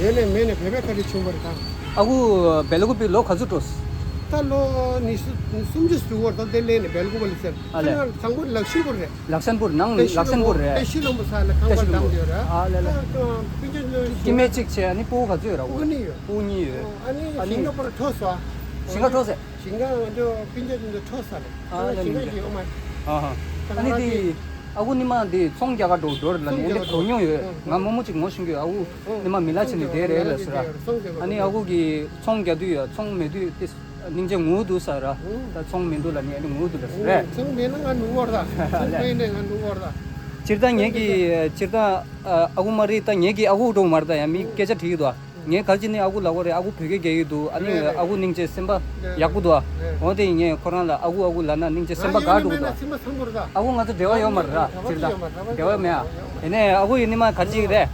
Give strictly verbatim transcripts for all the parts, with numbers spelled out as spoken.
དེ་ནས་མེད་ནས་བོད་པའི་བཀའ་དྲིན་ཆེན་པོ་རེད་ད། ཨ་ཁུ་སྦེལ་ཀོབ་པི་ལོ་ག་ཚོད་འགྲོ། ད་ལོ་ཉི་ཤུ་སུམ་ཅུ་ཟིན་བར་ད་དེ་ལས་ནས་སྦེལ་ཀོབ་ལ་ཟེར། ཨ་ལས། ཁྱེད་རང་དང་པོ་ལག་ཤིང་པོ་རེད། ལག་ཤན་པུར་ནང་ལག་ཤན་པུར་རེད། ཏེ་ཤི་ལོམ་པོ་ས་ལ་ཁང་པ་བསྡམས་ཡོད་ར། ཨ་ལས་ལས། ད་པིན་ཅན་ལོ་སྐྱེ་དམན་གཅིག་བྱས། ཨ་ནི་ཕྲུ་གུ་ག་ཚོད་ཡོད་ར། ཕྲུ་གུ་གཉིས་ཡོད། ཕྲུ་གུ་གཉིས་ཡོད། ཨ་ནི་ཨ་ནི་ཞིང་ཁ་པར་ཐོས་སོ། ཞིང་ཁ་ཐོས་ཟེར། ཞིང་ཁ་ང་ཚོ་པིན་ཅན་ཚོ་ཐོས་ས་རེད། ཨ་ལས། ཞིང་ཁ་ཞིག་ཡོད་མ་རེད། ཨ་ཧ། ད་ང་ཨ་ནི་རང་དེ་གི་ཨ་ཁུ་ཉི་མ་དེ་ཚོང་རྒྱག་ག་འགྲོ་འགྲོ་རེད་ལ་ནི། ཨ་འདི་གོ་མྱོང་ཡོད། ང་རྨོ་མོ་གཅིག་ངོ་ཤེས་ཀྱི་ཡོད། ཨ་ཁུ་ཉི་མ་མི་ལ་ཕྱིན་ནས་བསྡད་རེད་ལ་ཟེར། ཨ་ནི་ཨ་ཁུ་གི་ཚོང་རྒྱག་དུས་ཡོད། ཚོང་མེད་དུས་ཏེ་སྙིང་རྗེ་ངུ་འདུག་ཟེར་ར། ད་ཚོང་མི་འདུག་ལ་ནི་ཨ་ནི་ངུ་འདུག་ལ་ཟེར་རེད། ཚོང་མེད་ན་ང་ནུ་བར་ད། ཚོང་མེད་ནས་ང་ནུ་བར་ད། སྤྱིར་བཏང་ངེད་ཀྱི་སྤྱིར་བཏང་ཨ་ཁུ་མ་རེད། ད་ངེད་ཀྱི་ཨ་ཁུ་འགྲོ་མ་རེད། ད་ཡང་མི་སྐད་ཆ་དྲིས་ཀྱི་འདུག་ངས་ག་རེ་བྱས་ནས་ཨ་ཁུ་ལབ་དགོས་རེད། ཨ་ཁུ་བོད་སྐད་རྒྱག་གི་འདུག་ཨ་ནི་རེད་རེད། ཨ་ཁུ་སྙིང་རྗེ་སེམས་པ་ཡག་པོ་འདུག་ཨ། འོ་དེ་ངས་ཁོ་རང་ལ་ཨ་ཁུ་ཨ་ཁུ་ལབ་ན་སྙིང་རྗེ་སེམས་པ་དགའ་འགྲོ་གི་འདུག་ཨ་ཁུ་ང་ཚོ་འབྲེལ་བ་ཡོད་མ་རེད་ར། སྤྱིར་བཏང་འབྲེལ་བ་མེད་ཨ། དེ་ནས་ཨ་ཁུ་ཡིན་ནི་མ་ག་རེ་བྱེད་ཀྱི་རེད།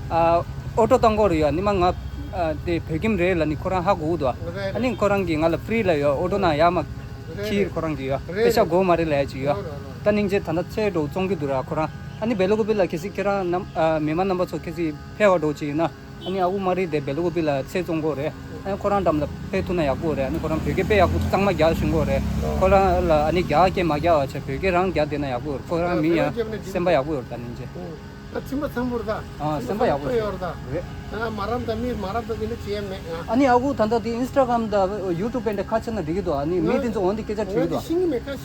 ཨ་ཨོ་ཊོ་བཏང་དགོས་རེད་ཡ། ཉི་མ་ང་ཨ་དེ་བོད་ཁྱིམ་རེད་ལབ་ནི་ཁོ་རང་ཧ་གོ་གི་འདུག་ཨ། ཨ་ནི་ཁོ་རང་གིས་ང་ལ་ཕི་རི་ལ་ཡོད། ཨོ་ཊོ་ནང་ཡར་མར་ཁྱེར་ཁོ་རང་གིས་ཡོད། པེ་ཤ་དགོས་མ་རེད་ལབ་ཡ་ཅིག་ཡོད། ད་སྙིང་རྗེ། ད་ལྟ་ཚེ་འགྲོ་བཙོང་གི་འདུག་ར་ཁོ་རང་། ཨ་ནི་སྦེལ་ཀོབ་པི་ལ་གལ་སྲིད་ཁྱེད་རང་རྣམ་ཨ་མི་མང་རྣམ་པ་ཚོ་གལ་སྲིད་ཕེབས་པ་འགྲོ་ཅིག་ཡིན་ན། ཨ་ནི་ཨ་ཁུ་མ་རི་དེ་སྦེལ་ཀོབ་པི་ལ་ཚེ་བཙོང་གི་རེད། ཨ་ནི་ཁོ་རང་འགྲམ་ལ་ཕེབས་ཐུབ་ན་ཡག་པོ་རེད། ཨ་ནི་ཁོ་རང་བོད་སྐད་དཔེ་ཡག་པོ་གཙང་མ་རྒྱག་ཤེས་ཀྱི་རེད། ཁོ་རང་ལ་ཨ་ནི་རྒྱ་སྐད་མ་རྒྱག་པ་བྱས་བོད་སྐད་རང་རྒྱག་བསྡད་ན་ཡག་པོ་རེད། ཁོ་རང་མི་ཡང་སེམས་པ་ཡག་པོ་ཡོད་རེད། ད་སྙིང་རྗེ། ཨ་ཚིམ་པ་ཚང་པོ་རེད་ད། ཨ་སེམས་པ་ཡག་པོ་ཚང་པོ་ཡོད་རེད་ད། རེད། ང་མ་རབས་དང་མི་མ་རབས་དང་དེ་འདྲ་བྱེད་ཡ་མེད་ང་། ཨ་ནི་ཨ་ཁུ་ད་ལྟ་དེ་ཨིན་སི་ཊ་གྷ་རམ་དང་ཡུ་ཊུབ་དེ་འདྲ་ཁ་ཕྱེ་ན་འགྲིག་གི་འདུག་ཨ་ནི་མི་དེ་ཚོ་འོང་དེ་སྐད་ཆ་དྲིས་འདུག་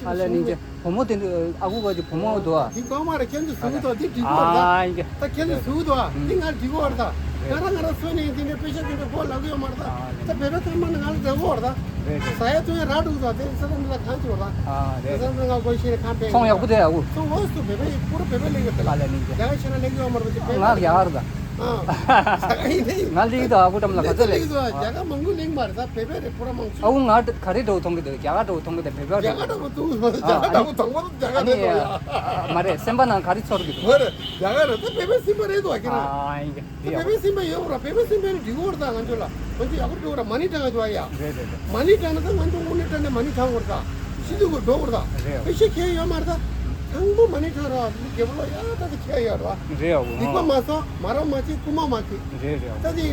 ཨ་ལས་སྙིང་རྗེ། བུ་མོ་དེ་འདྲ་ཨ་ཁུ་ག་ཅིག་བུ་མོ་འདུག་ཨ། འདི་གོང་མ་ར་ཁྱེད་ཚོ་ཟུག་འདུག་འདི་འགྲིག་གོ་ར་ད། ཨ་ཡིན་གྱི། ད་ཁྱེད་ཚོ་ཟུག་འདུག་ཨ། འདི་ང་འགྲིག་གོ་ར་ད། ང་ར་ང་ར་སོ་ནས་འདི་འདྲ་པེ་ཤ་འདི་འདྲ་གོ་ལབ་གི་ཡོད་མ་རེད་ད། ཨ་ལས། ད་བོད་པའི་ཚང་མ་ནི་ང་ལ་བདེ་གོ་ར་ད། རེད་རེད། ཟ་ཡ་བཏུང་ཡ་རག་འདུག་ད། དེ་ས་ད་མི་ལ་གང་བྱེད་ར་ད། ཨ་རེད། དེ་ས་ད་ང་གོ་ཤེས་ར་ཁང་པའི་ཚོང་ཡག་པོ་དེ་ཨ་ཁུ། ཚོང་ལོས་སུ་བོད་པའི་པུ་ར་བོད་པའི་ལས་ཀ་དེ་ལ། ཨ་ལས་སྙིང་རྗེ། རྒྱ་གར་ཆེ་ན་ལས་ཀ་ཡོད་མ་རེད་པ་ཅི་བོད་ང་ལ་རྒྱ་གར་ད། ཨ། ཟ་ག་ཡིན་ནི། ང་ལིག་དང་ཨ་ཁུ་འགྲམ་ལ་ག་ཚོད་ལེགས། རྒྱ་གར་མང་པོ་ལེགས་མ་རེད་ད། བོད་པའི་རེད་པུ་ར་མང་ཆེ། ཨ་ཁུ་ང་ག་རེ་འདྲ་བོ་མཐོང་གི་འདུག་རྒྱ་གར་འདྲ་བོ་མཐོང་གི་འདུག་བོད་པ་རྒྱ་གར་འདྲ་བོ་མཐོང་གི་འདུག་རྒྱ་གར་འདྲ་བོ་མཐོང་གི་འདུག་རྒྱ་གར་རེད་ཡ། མ་རེད། སེམས་པ་ནང་ག་རེ་ཚོར་གི་འདུག་མ་རེད། རྒྱ་གར་རེད་ད། བོད་པའི་སེམས་པ་རེད་འདུག་ཁྱེད་རང་། ཨ་ཡིན་གྱི། ད་བོད་པའི་སེམས་པ་ཡོད་ར། བོད་པའི་སེམས་པ་ནི་འགྲིག་གོ་ར་ད། ང་ཚོ་ལ་ང་ཚོ་ཡག་པོ་འགྲོ་ར། མ་ཎི་བགྲང་གི་འདུག་ཡ། རེད་རེད་རེད། མ་ཎི་བགྲང་ན་ད་ང་ཚོ་དངོས་གནས་དྲང་གནས་མ་ཎི་བགྲང་གོ་ར་ད། ཤི་དུས་གོ་འགྲོ་གོ་ར་ད། རེད། ཕལ་ཆེར་ཁྱད་ཡོད་མ་རེད་ད། ཚང་མ་མ་ཎི་བགྲང་ར། མི་རྒད་པོ་ལོ་ཡག་ད་གི་ཁྱད་ཡོད་ར། རེད་ཨ་ཁུ། སྡིག་པ་མ་སོ། མ་རབས་མ་བྱེད། རྐུ་མ་མ་བྱེད། རེད་རེད། ད་དེ་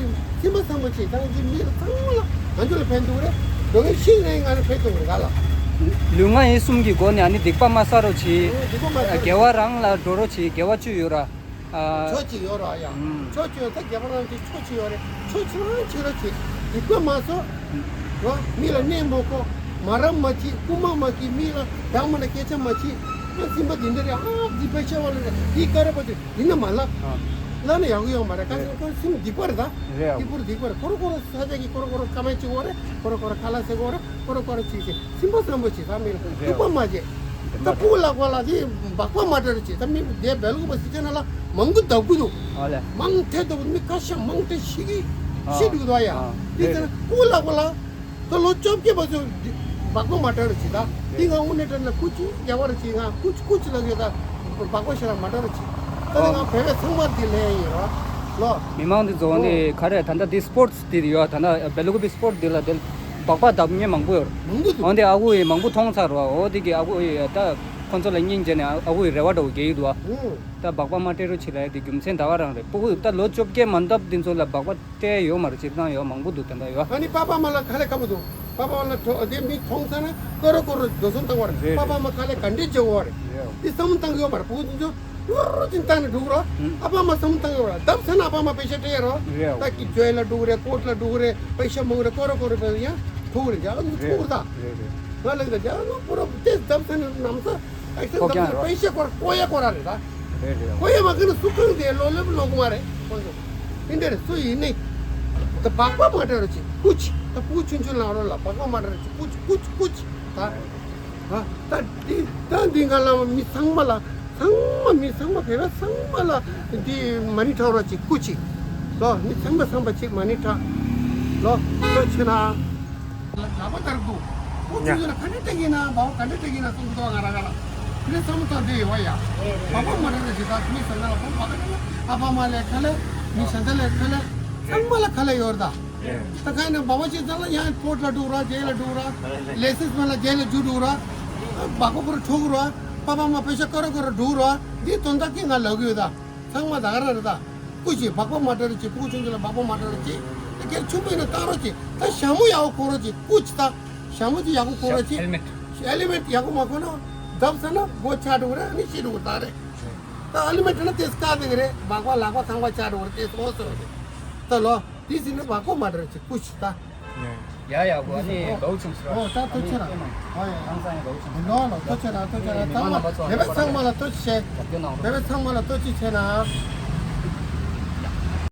སེམས་པ་བཟང་པོ་བྱེད། ད་དེ་མི་ལ་ཚང་མ་ལ་ང་ཚོ་ལ་ཕན་ཐོགས་རེད། འགྲོ་མཁན་ཤི་ནའི་ང་ལ་ཕན་ཐོགས་རེད་ག་ལ། ལུས་ངག་ཡིད་གསུམ་གྱི་སྒོ་ནས་ཨ་ནི་སྡིག་པ་མ་བསགས་རོགས་བྱེད། སྡིག་པ་མ་བསགས། དགེ་བ་རང་ལ་འགྲོ་རོགས་བྱེད། དགེ་བ་བཅུ་ཡོད་ར། ཨ། ཕྱོགས་གཅིག་ཡོད་ར་ཡ། ཨུམ། ཕྱོགས་གཅིག་ཡོད་ད། རྒྱ་གར་རང་གི་ཕྱོགས་གཅིག་ཡོད་རེད། ཕྱོགས་གཅིག་རང་བྱེད་རོགས་བྱེད། སྡིག་པ་མ་བསགས། ཨུམ། རོ། མི་ལ་གནོད་མ་གོ། མ་རབས་མ་བྱེད། རྐུ་མ་མ་བྱེད། མི་ལ་བདག་མ་ན་སྐད་ཆ་མ་བྱེད། ཨ་སེམས་པ་འདི་འདྲ་རེད། ཨ་འདི་དཔེ་ཆ་བ་ལ་རེད། འདི་ཀ་ར་པ་དེ། ཡིན་ན་མ་ལབ། ཨ། ལབ་ན་ཡག་གི་ཡོད་མ་རེད། ག་རེ་ཟེར་ན་ཁོ་སེམས་སྡིག་པ་རེད་ད། རེད་ཨ། སྡིག་པོར་སྡིག་པ་རེད། ཁོ་རང་ཁོ་རང་ས་ཆ་གི་ཁོ་རང་ཁོ་རང་ཀ་མེད་ཅིག་འོ་རེད། ཁོ་རང་ཁོ་རང་ཁ་ལག་ཟེར་གོ་རེད། ཁོ་རང་ཁོ་རང་ཅིག་ཟེར། སེམས་པ་བཟང་པོ་བྱེད་ད། མི་ལ་རེད་ཨ། སྡིག་པ་མ་བྱེད། ད་སྤུ་ལ་གོ་ལ་དེ་སྦག་སྦག་མ་སྤྲད་རོགས་བྱེད་ད། མི་དེ་སྦེལ་ཀོབ་པ་སི་ཆ་ན་ལ་མང་པོ་བརྡབ་གི་འདུག་ཨ་ལས། མང་ཐལ་འདུག་མི་ཁ་ཤས་མང་ཐལ་ཤི་གི་ཨ། ཤི་འདུག་ད་ཡ། ཨ། དེ་ཟེར་ན་སྤུ་ལ་གོ་ལ། ད་ལོ་བཅོ་བརྒྱད་པ་ཚོ་སྦག་སྦག་མ་སྤྲད་རོགས་བྱེད་ད། འདི་ང་དངོས་གནས་དྲང་གནས་ཀུ་ཅི་རྒྱག་པ་རེད་བྱེད། ང་ཀུ་ཅི་ཀུ་ཅི་ལབ་ཡོད་ད། སྦག་སྦག་ཞེ་དྲག་མ་སྤྲད་རོགས་བྱེད། ད་ནི་ང་བོད་པའི་ཚང་མར་འདི་ལན་ཡིན་རོ། ལོ། མི་མང་འདི་ཚོ་འདི་ག་རེ་ད་ལྟ་འདི་སི་པོར་ཊི་འདི་ཡོད། ད་ལྟ་སྦེལ་ཀོབ་པི་སི་པོར་ཊི་འདི་ལ་འདི་སྦག་སྦག་བརྡབ་མཁན་མང་པོ་ཡོད། མང་པོ་འདུག་འོ་འདི་ཨ་ཁུ་ཡིས་མང་པོ་མཐོང་ཚར་རོ། འོ་འདི་གི་ཨ་ཁུ་ཡིས་ད་ཁོ་ཚོ་ལ་སྙིང་རྗེ་ནས་ཨ་ཁུ་ཡིས་རེ་བ་འདྲ་བོ་རྒྱག་གི་འདུག་ཨ། ད་སྦག་སྦག་མ་སྤྲད་རོགས་བྱེད་ལབ་ཡ་འདི་རྒྱུ་མཚན་ད་ག་རང་རེད། སྤུ་གུ་ད་ལོ་བཅོ་བརྒྱད་མ་འདབ་འདི་ཚོ་ལ་སྦག་སྦག་སྤྲད་ཡོད་མ་རེད། སྤྱིར་བཏང་ཡོད་མང་པོ་འདུག་ད་ལྟ་ཡོད། ཨ་ནི་པ་ཕ་མ་ལ་ཁ་ལས་ཁ་མོ་འདུག་པ་ཕ་མ་ལ་གྲོ་དེ་མི་མཐོང་ས་ན་ཀོ་རོ་ཀོ་རོ་འགྲོ་སོང་བཏང་བ་རེད། རེད། པ་ཕ་མ་ཁ་ལས་ག་འདྲས་བྱེད་དགོས་རེད། རེད། དེ་བསམ་བློ་བཏང་གི་ཡོད་མ་རེད། ཕྲུ་གུ་དེ་ཚོ་ལོ་རོ་ཅིག་བཏང་ནས་འགྲོ་གི་རོ། ཨུམ། ཨ་ཕ་མ་བསམ་བློ་བཏང་གི་ཡོད་ར། བདག་ས་ན་ཨ་ཕ་མ་པེ་ཤ་སྤྲད་ཡ་རོ། རེད། ད་ཀི་ཇོའི་ལ་འགྲོ་གི་རེད། ཀོ་ཊི་ལ་འགྲོ་གི་རེད། པེ་ཤ་མང་གི་རེད། ཀོ་རོ་ཀོ་རོ་པེ་ཡ་ཐུག་གི་རེད། རྒྱ་ག་ཚོ་ཐུག་གི་རེད་ད། རེད་རེད། ང་ལ་ཡིན་ད་རྒྱ་ག་ཚོ་པུ་ར་དེ་བདག་ས་ན་ནམ་ས་ཨེ་ཤ་ཨོ་ཀེ་ར། པེ་ཤ་ཀོ་ར་ཀོ་ཡ་ཀོ་ར་རེད་ད། རེད་རེད། ཀོ་ཡ་མ་ཀི་ན་སུ་ཀང་དེ་ལོ་ལེབ་ལོ་གུ་མ་རེད། ཁོང་ཚོ་ཨིན་དེ་རེད། སུ་ཡིན་ནི། ད་སྦག་སྦག་མ་སྤྲད་རོགས་བྱེད། ཀུ་ཅི། ད་ཕྲུ་གུ་ཆུང་ཆུང་ལང་རོགས་ལ་སྦག་སྦག་མ་སྤྲད་རོགས་བྱེད། ཀུ་ཅི་ཀུ་ཅི་ཀུ་ཅི་ད། ཨ་ད་འདི་ད་འདི་ག་ལ་མི་ཚང་མ་ལ་ཚང་མ་མི་ཚང་མ་བོད་པ་ཚང་མ་ལ་འདི་མ་ཎི་བགྲང་རོགས་བྱེད། ཀུ་ཅི། ལོ་མི་ཚང་མ་ཚང་མ་ཅིག་མ་ཎི་བགྲང་། ལོ་ལོ་ཆེ་ན། ལག་པ་ལྟར་དུ། ཁོ་ཆུང་ཆུང་ལ་ག་འདྲ་སྤྲད་ཀྱི་ན་བ་བ་ག་འདྲ་སྤྲད་ཀྱི་ན་གསུང་གི་འདུག་ང་རང་ག་ལ། དེ་བསམ་བློ་བཏང་དུས་ཡོད་བ་ཡ། བ་བ་མ་རེད་ན་ཇི་ལྟར་མི་ས་ན་ལ་བ་བ་ག་འདྲ་ལ་ཨ་ཕ་མ་ལས་ཁ་ལས་མི་ས་ན་ལས་ཁ་ལས་ཚང་མ་ལ་ཁ་ལས་ཡོད་རེད་ད། ད་ག་ནས་བ་བ་ཅི་ཙང་ལ་ཡང་ཀོ་ཊི་ལ་འགྲོ་ར་ཇེལ་ལ་འགྲོ་ར་ལས་སིས་མ་ལ་ཇེལ་ལ་འཇུ་འགྲོ་ར་བ་གོ་ཁོ་ར་འཕྲོག་ར་པ་ཕ་མ་པེ་ཤ་ཀ་ར་ཀོ་ར་འགྲོ་ར་འདི་དོན་དག་གི་ང་ལབ་གི་ཡོད་ད། ཚང་མ་ད་ག་ར་རེད་ད། སྐུ་ཅིག་སྦག་སྦག་མ་སྤྲད་རོགས་གྱིས། སྤུ་གུ་ཆུང་ཆུང་ལ་སྦག་སྦག་མ་སྤྲད་རོགས་གྱིས། ད་སྒེར་ཆུང་པོ་ཡིན་ན་བཏང་རོགས་གྱིས། ད་ཞྭ་མོ་ཡག་པོ་གོན་རོགས་གྱིས། སྐུ་ཅིག་ད་ཞྭ་མོ་ཅིག་ཡག་པོ་གོན་རོགས་གྱིས། ཧེལ་མེད། ཧེལ་མེད་ཡག་པོ་མ་གོན་ན་བརྡབ་ཚར་ན་མགོ་ཆག་འགྲོ་གི་རེད། ཨ་ནི་ཤི་འགྲོ་གི་རེད་ད་རེད། ད་ཧེལ་མེད་སྤྲད་ན་དེ་དཀའ་ཟེར་གི་རེད། སྦག་སྦག་ལག་པ་རྐང་པ་ཆག་འགྲོ་གི་རེད། དེ་སོང་སོང་རེད། ད་ལོ་དེ་ཟིན་ན་སྦག་སྦག་མ་སྤྲད་རོགས་གྱིས། སྐུ་ཅིག་ད། ཡ་ཡ་གོ་ནི་གའུ་ཆུང་ཟེར་བ། ཨོ་ད་ཐུགས་རྗེ་ཆེ་ན། ཨོ་ཡ་ཡ། ཧང་སང་ཡ་གའུ་ཆུང་ཟེར། ལོ་ལོ་ཐུགས་རྗེ་ཆེ་ན། ཐུགས་རྗེ་ཆེ་ན། ཚང་མ་བོད་པ་ཚང་མ་ལ་ཐུགས་རྗེ་ཆེ། རྒྱབ་སྐྱོར་གནང་རོགས། བོད་པ་ཚང་མ་ལ་ཐུགས་རྗེ་ཆེ་ན།